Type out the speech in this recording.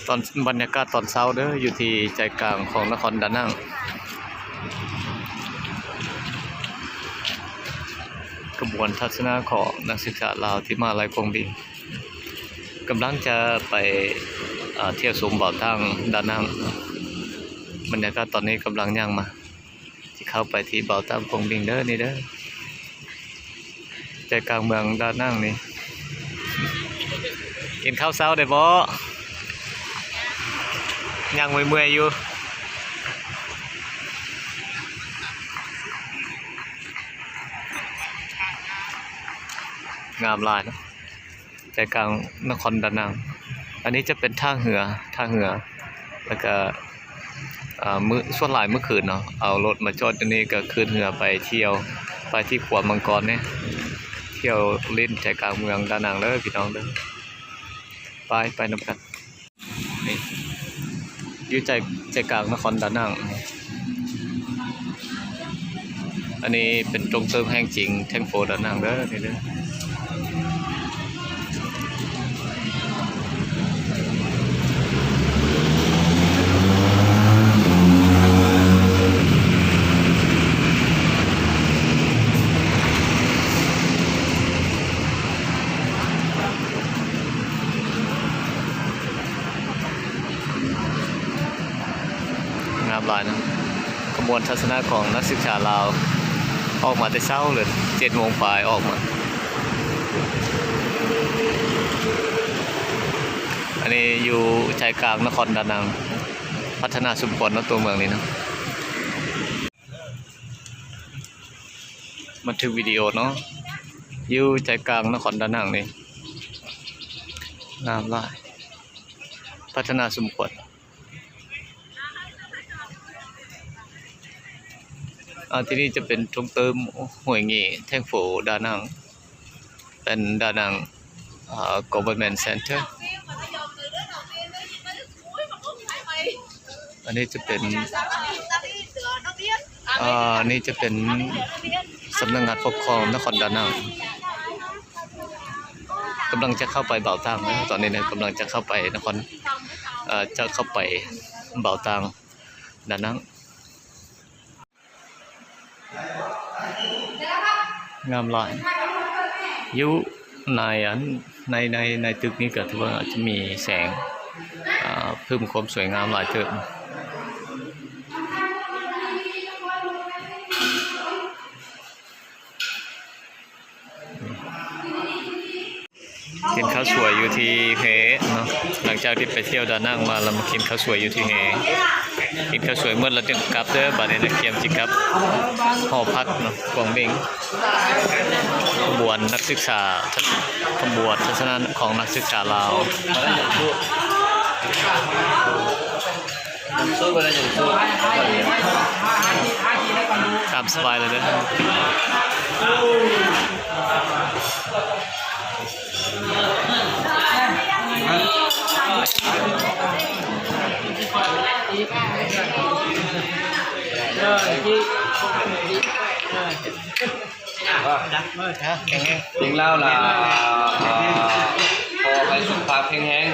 ຕອນ ບັນຍາກາດຕອນເຊົ້າເດີ ຢູ່ທີ່ໃຈກາງຂອງນະຄອນດານັງ. ຂະບວນທັດສະນະຂອງນັກສຶກສາລາວທີ່ມະຫາໄລກວາງບິງ ກຳລັງຈະໄປ ເອີ ທ່ຽວຊົມເບົາຕາງດານັງ. ບັນຍາກາດຕອນນີ້ກຳລັງຍ່າງມາ ຊິເຂົ້າໄປທີ່ເບົາຕາງກວາງບິງເດີ ນີ້ເດີ ໃຈກາງເມືອງດານັງນີ້. ກິນເຂົ້າເຊົ້າໄດ້ບໍ່? ຍ່າງເມື່ອຍໆຢູ່. ງາມຫຼາຍເນາະ ໃຈກາງນະຄອນດານັງ. ອັນນີ້ຈະເປັນທ່າເຮືອ ທ່າເຮືອ ແລ້ວກະ ເອີ ມື້ ສ່ວນຫຼາຍມື້ຄືນເນາະ ເອົາລົດມາຈອດຢູ່ນີ້ ກະຂຶ້ນເຮືອໄປທ່ຽວ ໄປທີ່ຂົວມັງກອນເດ້ ທ່ຽວຫຼິ້ນໃຈກາງເມືອງດານັງເດີພີ່ນ້ອງເດີ. ໄປ ໄປນຳກັນ. ນີ້ ຢູ່ໃຈ ໃຈກາງນະຄອນດານັງ. ອັນນີ້ເປັນຕົງເຕີມແຫ່ງຈິງແທງໂຟດານັງເດີ ນີ້ເດີ. ງາມຫຼາຍເນາະ ຂະບວນທັດສະນະຂອງນັກສຶກສາລາວ ອອກມາແຕ່ເຊົ້າເລີຍ ເຈັດໂມງປາຍອອກມາ. ອັນນີ້ຢູ່ໃຈກາງນະຄອນດານັງ ພັດທະນາສົມຄວນເນາະ ຕົວເມືອງນີ້ເນາະ. ບັນທຶກວິດີໂອເນາະ ຢູ່ໃຈກາງນະຄອນດານັງນີ້ ງາມຫຼາຍ ພັດທະນາສົມຄວນ. ອາ ທີ່ນີ້ຈະເປັນຕົງເຕີມຫ້ວຍເງ ແທງໂຟດານັງ ເປັນດານັງ ອາ Government Center. ອັນນີ້ຈະເປັນ ອາ ນີ້ຈະເປັນສຳນັກງານປົກຄອງນະຄອນດານັງ ກຳລັງຈະເຂົ້າໄປເບົາຕາງເດີ ຕອນນີ້ນະ ກຳລັງຈະເຂົ້າໄປນະຄອນ ເອີ ຈະເຂົ້າໄປເບົາຕາງດານັງ. ງາມຫຼາຍ ຢູ່ໃນອັນ ໃນ ໃນ ໃນຕຶກນີ້ກະຖືວ່າຈະມີແສງ ອາ ເພີ່ມຄວາມສວຍງາມຫຼາຍເຕີບ. ກິນເຂົ້າສວຍຢູ່ທີ່ເຮເນາະ ຫຼັງຈາກທີ່ໄປທ່ຽວດານັງມາ ແລ້ວມາກິນເຂົ້າສວຍຢູ່ທີ່ເຮ. ກິນເຂົ້າສວຍໝົດແລ້ວຈຶ່ງກັບເດີ ບາດນີ້ນະ ກຽມຊິກັບຫໍພັກເນາະ ກວາງບິງ. ຂະບວນນັກສຶກສາ ຂະບວນທັດສະນະຂອງນັກສຶກສາລາວ. ຕາມສະບາຍເລີຍເດີ. ເອີ ເອີ ເພງລາວລະ ຂໍໃຫ້ສຸຂະພາບແຂງແຮງ.